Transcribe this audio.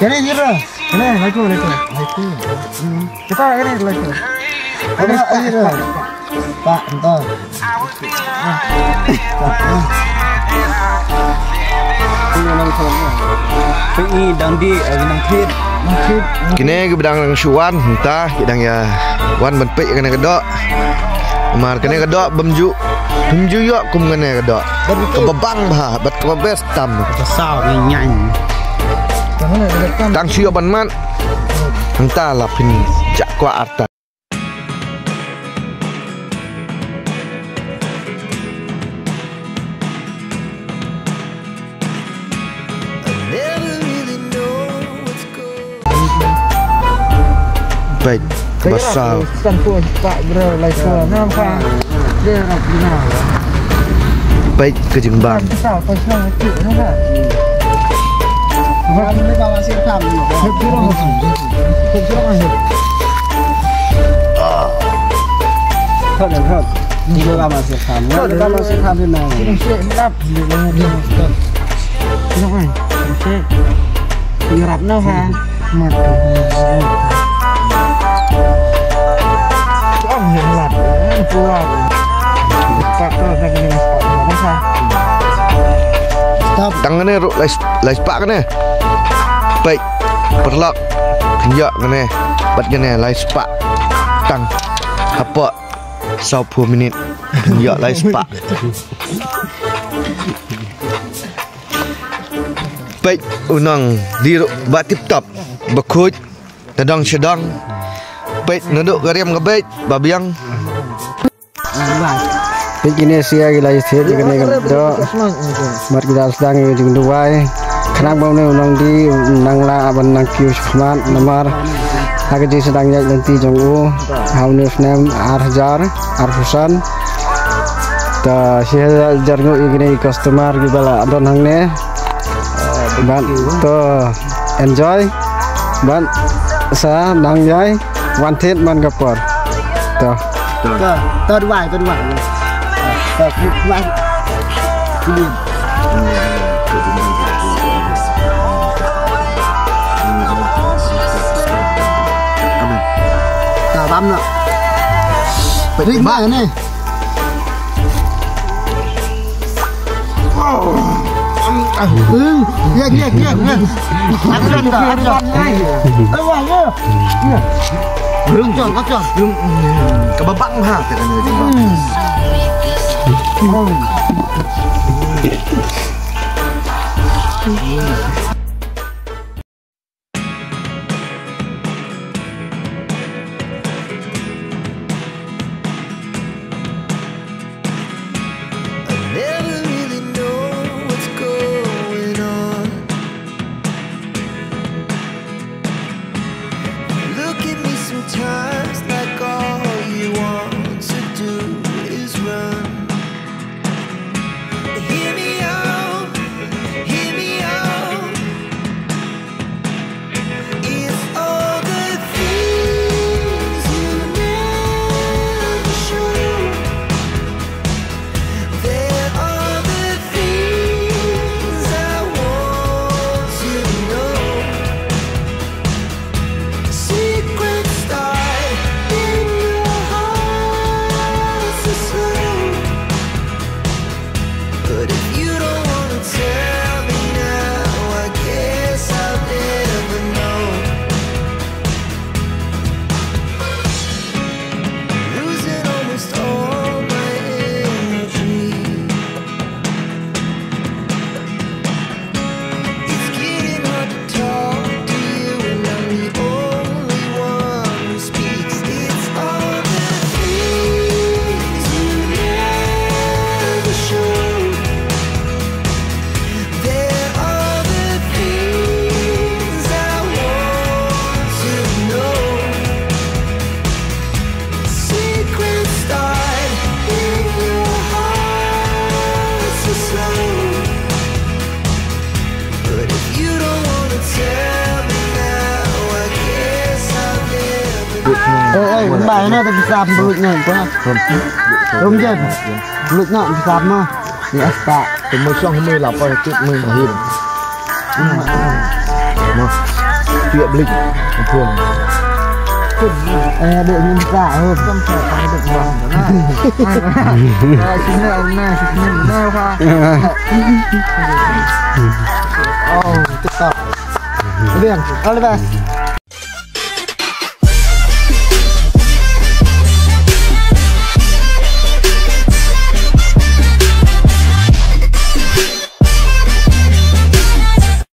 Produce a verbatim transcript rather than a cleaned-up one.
Kane jira. Kane, lagi, lagi. Lagi. Hmm. Kita kane, lagi. Kane, lagi, lagi. Pak, entar. Kine ki ba dang shu wan mynta ki dang ïa wan ban peit kane ka doh. Namar kane ka doh bym ju, bym ju ïoh kum kane ka doh. Kaba bang bha bad kaba best tam. Ka saw ngi nyan. Tang shu ïoh ban mat. Mynta la phin jah kwah arta. Peit, ba saw. Peit ka jingbam. Tang kane ruh lai, lai spah kane. Peit, paralok. Phin ïoh kane bad kane lai spah. Tang hapoh sawphew minit phin ïoh lai spah. Peit, u nongdie ruh ba tip top, ba khuid. Tadong shadong. Peit naduh ka riam ka beit ba biang. Peit kine sia ki la ïa thied ïa kane ka doh. Mat ki la sdang ïa ka jingduwai. Khnang ba une u nongdie u nang lah ban nang kiew shakhmat namar ha ka jingsdang ïaid lynti jong u ha une u snem ar hajar arphew san. Ta shi hajar nguh ïa kine ki customer kiba la don hangne. Bad to enjoy. Bad sa nang ïai wan thied man ka por. To. To, to duwai, to duwai. To duwai. Ta bam noh. Rit ma ne. Ka ba bang ha. I never really know what's going on. Look at me sometimes like all you want to do is run. Hear me out, hear me out. It's all the things you never show. There are the things I want to know. Secrets die in your heart so slow. But if you don't wanna tell me now, I guess I'll never know. Losing almost all my energy. It's getting hard to talk to you, and I'm the only one who speaks. It's all the things you never show. There are the things I want to know. Secrets die in your heart so slow. But if you don't wanna tell me now, I guess I'll never know. Ê, ê, kumba na ta bisa bluit na ta. Rum jen. Bluit na bisa ma. Ni asta. Tumai song mai la pa tut mai. Ahim. Ma. Piak blik. Ampun. Eh, dek ni buka. Oh, bukan saya, saya dek buang. Nah, sini, nah, sini, nah, Pak. Oh, TikTok. Bien, all the best.